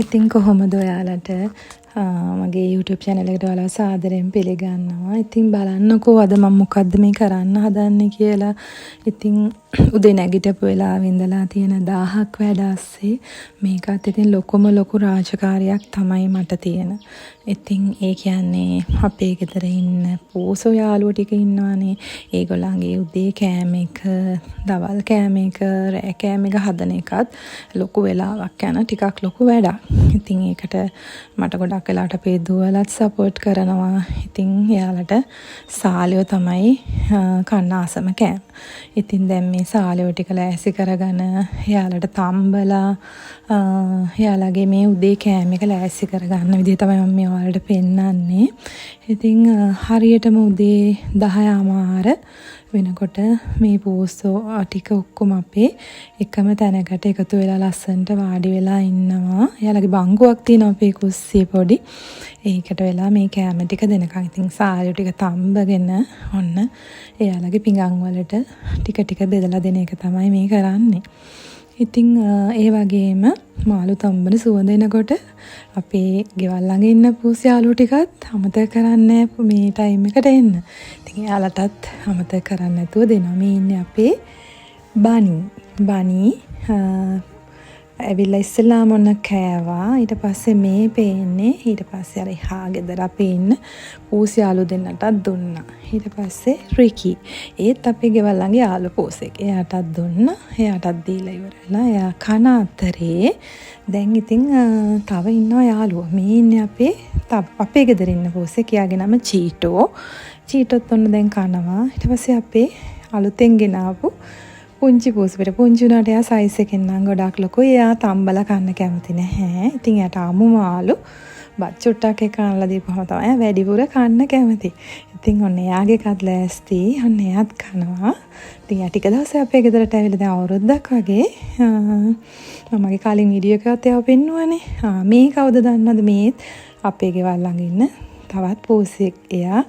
ඉතින් කොහොමද ඔයාලට? මගේ YouTube channel එකට ඔයාලව සාදරයෙන් පිළිගන්නවා. ඉතින් බලන්නකෝ අද මම මොකද්ද මේ කරන්න හදන්නේ කියලා. ඉතින් උදේ නැගිටපු වෙලාවෙ ඉඳලා තියෙන 1000ක් වැඩ අස්සේ මේකත් ඉතින් ලොකුම ලොකු රාජකාරියක් තමයි මට තියෙන. ඉතින් ඒ කියන්නේ අපේ ගෙදර ඉන්න පූසෝ යාළුවෝ ටික ඉන්නවනේ. ඒගොල්ලන්ගේ උදේ කෑම එක, දවල් කෑම එක, රෑ කෑම එක හදන එකත් ලොකු වෙලාවක් යන ටිකක් ලොකු වැඩක්. ඉතින් ඒකට මට ගොඩක් වෙලාවට අපේ දුවලත් සපෝට් කරනවා. ඉතින් එයාලට සාලියෝ තමයි කන්න ආසම කෑම. ඉතින් දැන් මේ සාලියෝ ටික ලෑස්ති කරගෙන එයාලට තම්බලා එයාලගේ මේ උදේ කෑම එක ලෑස්ති කරගන්න විදිහ තමයි මම මේ ඔයාලට පෙන්නන්නේ. ඉතින් හරියටම උදේ 10:30 වෙනකොට මේ පූසෝ ටික ඔක්කොම අපේ එකම තැනකට එකතු වෙලා ලස්සනට වාඩි වෙලා ඉන්නවා. එයාලගේ බංකුවක් තියෙනවා අපේ කුස්සියේ පොඩි. ඒකට වෙලා මේ කෑම ටික දෙනකන් ඉතින් සාලියෝ ටික තම්බගෙන ඔන්න එයාලගේ පිඟන් වලට ටික ටික බෙදලා දෙන එක තමයි මේ කරන්නේ. ඉතින් ඒ වගේම මාළු තම්බන සුවඳ එනකොට අපේ ගෙවල් ළඟ ඉන්න පූසි යාළුවෝ ටිකත් අමතක කරන්නේ නෑ මේ ටයිම් එකට එන්න. ඉතින් එයාලටත් අමතක කරන්නේ නැතුව දෙනවා. මේ ඉන්නේ අපේ බනි. බනි ඇවිල්ලා ඉස්සෙල්ලාම ඔන්න කෑවා. ඊට පස්සේ මේ පේන්නේ ඊට පස්සේ අර එහා ගෙදර අපේ ඉන්න පූසි යාළුවෝ දෙන්නටත් දුන්නා. ඊට පස්සේ රිකි. ඒත් අපේ ගෙවල් ළඟ යාළු පූසෙක්. එයාටත් දුන්නා. එයාටත් දීලා ඉවර වෙලා එයා කන අතරේ දැන් ඉතින් තව ඉන්නවා යාළුවෝ. මේ ඉන්නේ අපේ ගෙදර ඉන්න පූසෙක්. එයාගේ නම චීටෝ. චීටොත් ඔන්න දැන් කනවා. ඊට පස්සේ අපේ අලුතෙන් ගෙනාපු පුංචි පූසෙක්. පුංචි වුණාට එයා සයිස් එකෙන් නම් ගොඩක් ලොකුයි. එයා තම්බලා කන්න කැමති නැහැ. ඉතින් එයාට අමු මාළු බත් චුට්ටක් එක්ක අනලා දීපුවම තමයි වැඩිපුර කන්න කැමති. ඉතින් ඔන්න එයාගේ එකත් ලෑස්ති. ඔන්න එයාත් කනවා. ඉතින් එයා ටික දවසක් අපේ ගෙදරට ඇවිල්ලා දැන් අවුරුද්දක් වගේ. මම මගේ කලින් වීඩියෝ එකකත් එයාව පෙන්නුවානේ. මේ කවුද දන්නවද? මේත් අපේ ගෙවල් ළඟ ඉන්න තවත් පූසෙක්. එයා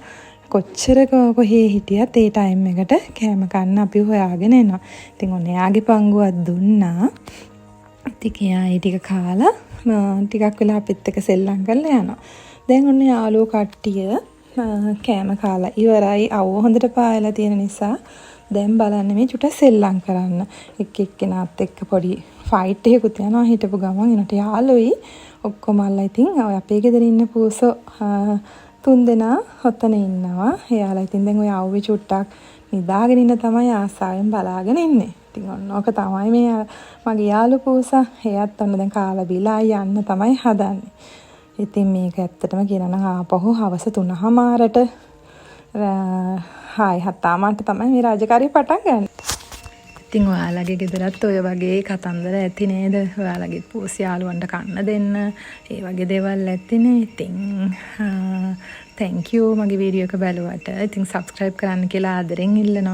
කොච්චර කොහේ හිටියත් ඒ ටයිම් එකට කෑම කන්න අපි හොයාගෙන එනවා. ඉතින් ඔන්න එයාගේ පංගුවක් දුන්නා. ඉතින් එයා ඒ ටික කාලා ටිකක් වෙලා අපිත් එක්ක සෙල්ලම් කරලා යනවා. දැන් ඔන්න යාළුවෝ කට්ටිය කෑම කාලා ඉවරයි. අවුව හොඳට පායලා තියෙන නිසා දැන් බලන්න මේ චුට්ටක් සෙල්ලම් කරන්න. එක් එක්කෙනාත් එක්ක පොඩි ෆයිට් එකකුත් යනවා හිටපු ගමන්. එනට යාළුවෝයි ඔක්කොම අල්ලා ඉතින් ඔය අපේ ගෙදර ඉන්න පූසෝ තුන් දෙනා ඔතන ඉන්නවා. එයාලා ඉතින් දැන් ඔය අවුවේ චුට්ටක් නිදාගෙන ඉන්න තමයි ආසාවෙන් බලාගෙන ඉන්නේ. ඉතින් ඔන්න ඕක තමයි මේ මගේ යාළු පූසා. එයාත් ඔන්න දැන් කාලා බීලා යන්න තමයි හදන්නේ. ඉතින් මේක ඇත්තටම කියනවා නම් ආපහු හවස 3:30ට හායි 7:30ට තමයි මේ රාජකාරිය පටන් ගන්න. ඉතින් ඔයාලගේ ගෙදරත් ඔය වගේ කතන්දර ඇති නේද? ඔයාලගේ පූසි යාළුවන්ට කන්න දෙන්න ඒ වගේ දේවල් ඇතිනේ. ඉතින් thank you මගේ වීඩියෝ එක බැලුවට. ඉතින් subscribe කරන්න කියලා ආදරෙන් ඉල්ලනවා.